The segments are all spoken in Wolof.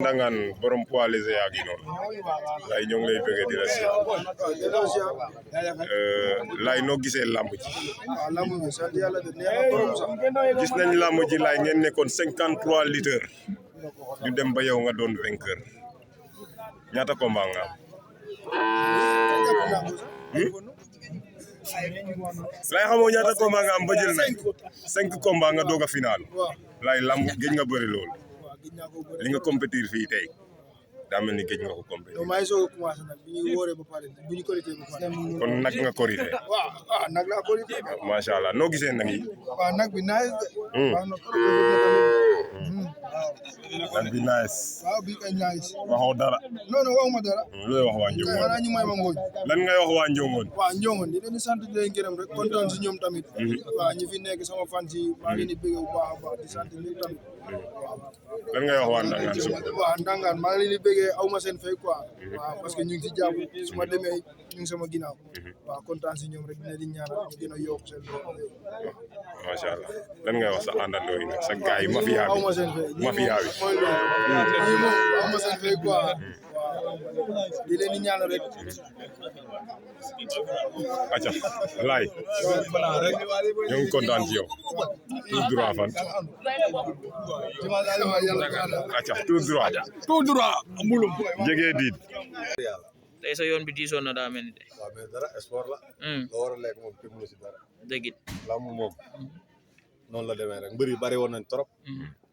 Ndangaan borom poids léger yaa ngi noonu lay ñoo ngi lay bëgg di la si lay noo gisee lamb ji gis nañ lamb ji lay ngeen nekkoon 53 litres ñu dem ba yow nga doon vainqueur ñaata combat nga lay xamoo ñaata combat nga am ba jël nañ 5 combat nga doog a final lay lamb géej nga bëri loolu li nga compétir fii tey daa mel ni géej nga ko compétir. maa ngi soog a commencé nag bu ñu wóoree ba pare bu ñu korité ba pare. kon nag nga korité. waaw nag laa korité. macha allah noo gisee nag yi. waaw nag bi nice de. waaw nag bi nice. waaw bii kay nice. waxoo dara. non non waxuma dara. looy wax waa Njongoon. xanaa ñu may ma ngooñ. lan ngay wax waa Njongoon. waaw Njongoon di leen di sant di leen gërëm rek kontaan si ñoom tamit. waaw ñi fi nekk sama fan si maa ngi leen di bëgg bu baax a baax di sant ñëpp tamit. lan ngay wax waa Ndangaan suba. waaw Ndangaan maa ngi leen di bëggee aw ma seen fay quoi. waaw parce que ñu ngi si jàpp su ma demee ñu ngi sama ginnaaw. waaw kontaan si ñoom rek dina di ñaanal ñu gën a yokk seen loxo. macha allah lan ngay wax sa àndandoo yi nag sa gars yi mafia bi aw ma seen fay mafia bi. mooy loolu ñii moom aw ma seen fay quoi. waaw di leen di ñaanal rek. acca laay ñoo ngi kontaan ci yow tout droit fan acca tout droit mbulum jege diit tey sa yoon bi diisoon na daa mel ni de waaw mais dara sport la loo war a lekk moom kenn mënu si dara dëgg it lamb moom noonu la demee rek mbër yi bari woon nañ trop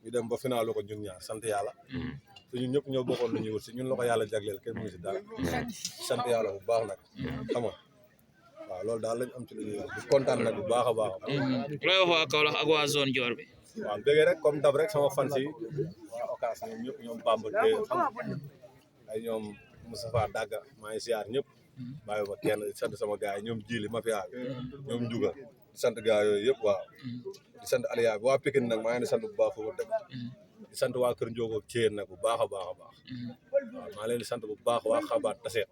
ñu dem ba final ko ñun ñaar sant yàlla te ñun ñëpp ñoo bokkoon lu ñuy wut si ñun la ko yàlla jagleel kenn mënu si dara sant yàlla bu baax nag xam nga waaw loolu daal lañ am ci lu ñuy wax di kontaan nag bu baax a baax looy wax waa Kaolack ak waa zone Dior bi waaw bëggee rek comme dab rek sama fan si waa occasion ñoom ñëpp ñoom Bamba te xam ay ñoom Moustapha Dagga maa ngi siyaar ñëpp bàyyi ba kenn di sant sama gars yi ñoom Jili mafia bi ñoom Njuga di sant gars yooyu yëpp waaw di sant Aliya bi waa Pikine nag maa ngi di sant bu baax foofu dëkk di sant waa Kër Ndiogo Thiène nag bu baax a baax a baax waaw maa leen di sant bu baax waa Xabaat Taseet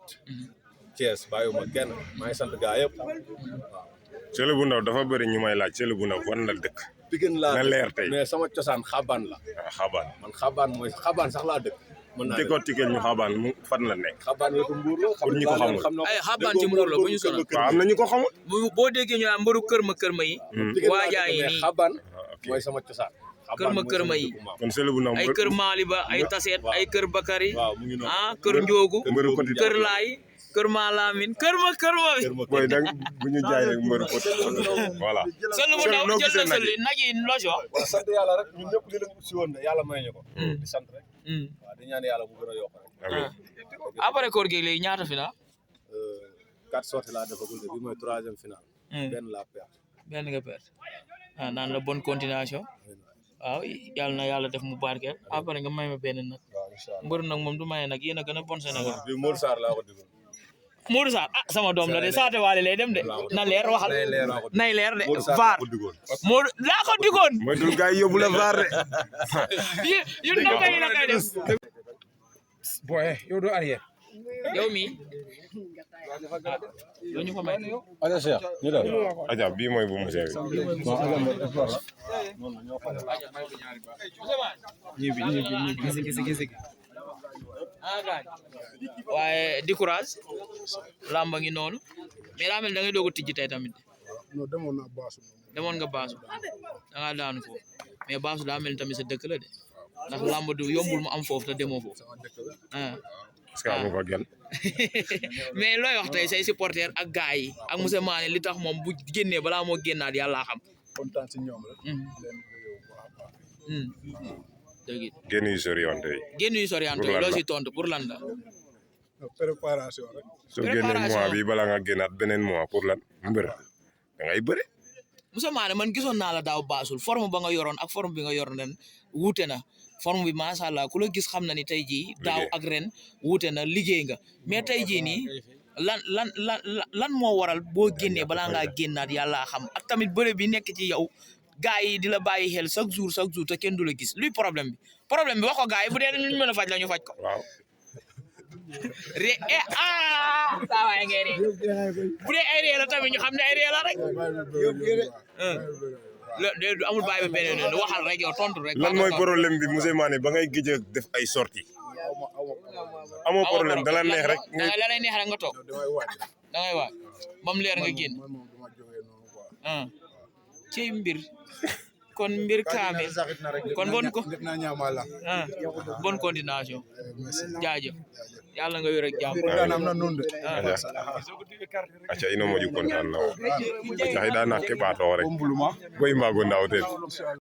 Thiès bàyyiwuma kenn maa ngi sant gars yëpp waaw Sele bu Ndaw dafa bëri ñu may laaj Sele bu Ndaw fan la dëkk Pikine laa na leer tey mais sama cosaan Xabaan la xabaan man Xabaan mooy Xabaan sax laa dëkk mën naa décortiquer ñu xabaan mu fan la nekk Xabaan wetu Mbuur la pour ñi ko xamul ay xabaan ci Mbuur la bu ñu sonal waaw am na ñu ko xamul boo déggee ñu naan mbëru kër ma yi waajaa yi nii Xabaan mooy sama cosaan kër ma yi kon Sele bu Ndaw ay kër Maaliba ay Taseet ay kër Bakari waaw mu ngi noonu ah kër Njoogu mbëru côté kër Laay kër Maalamin kër ma booy da bu ñu jaay rek mbëru côté voilà Sele bu Ndaw jël na seli nag yi loo si wax waaw sant yàlla rek ñun ñëpp li lañ si woon de yàlla may ñu ko di sant rek waaw di ñaan yàlla bu gën a yokk rek amiin après koor gi léegi ñaata final 4 sorties laa defagul de bi mooy 3e final benn laa perte benn nga perte ah naan la bonne continuation waaw yàlla na yàlla def mu barkeel après nga may ma benn nag waaw incha allah mbër nag moom du maye nag yéen a gën a bon Sénégal bi Modou Sarr laa ko digal Modou Sarr ah sama doom la de saate waale lay dem de na leer waxal nay leer de vaar Modou laa ko digoon mooy dul gars yi yóbbu la vaar de yu ndaw kay la kay def boy yow doo arrière yow mi yow ñu ko may aja Cheikh ñu dem aja bii mooy bu musée bi waaye di courage lamba ngi noonu mais daa mel da ngay doog a tijji tey tamit non demoon naa baasu. demoon nga baasu da ngaa daanu foofu mais baasu daa mel tamit sa dëkk la de ndax lamba du yombul mu am foofu te demoo foofu ah est-ce que amu fa gel mais looy wax tey say supporter ak gars yi ak monsieur Mané li tax moom bu génnee balaa moo génnaat yàlla xam kontaan si ñoom rek. dëgg it génn yu soriante yi génn yu soriante yi loo si tontu pour lan la préparation rek. soo génnee mois bi bala nga génnaat beneen mois pour lan mbër da ngay bëre monsieur Mané man gisoon naa la daaw baasul forme ba nga yoroon ak forme bi nga yoroon ren wuute na forme bi macha allah ku la gis xam na ni tey jii daaw ak ren wuute na liggéey nga mais tey jii nii lan moo waral boo génnee balaa ngaa génnaat yàlla xam ak tamit bëre bi nekk ci yow gaa yi di la bàyyi xel chaque jour te kenn du la gis luy problème bi wax ko gaa yi bu dee ñu mën a faj la ñu faj ko waaw saa waay ngay ree bu dee ay ree la tamit ñu xam ne ay ree la rek amul bàyyi ba beneen yoon waxal rek yow tontu rek lan mooy problème bi monsieur Mané ba ngay gëj a def ay sorties amoo problème dala neex rek la lay neex rek nga toog da ngay waaj bam leer nga génn ci mbir kon mbir kaamil kon bonne continuation jaajëf yàlla nga wér ak jàmm aca ino moƴu kontaan na wo aca xiɗa naak ke ɓaato rek bo i mbaago ndaaw teen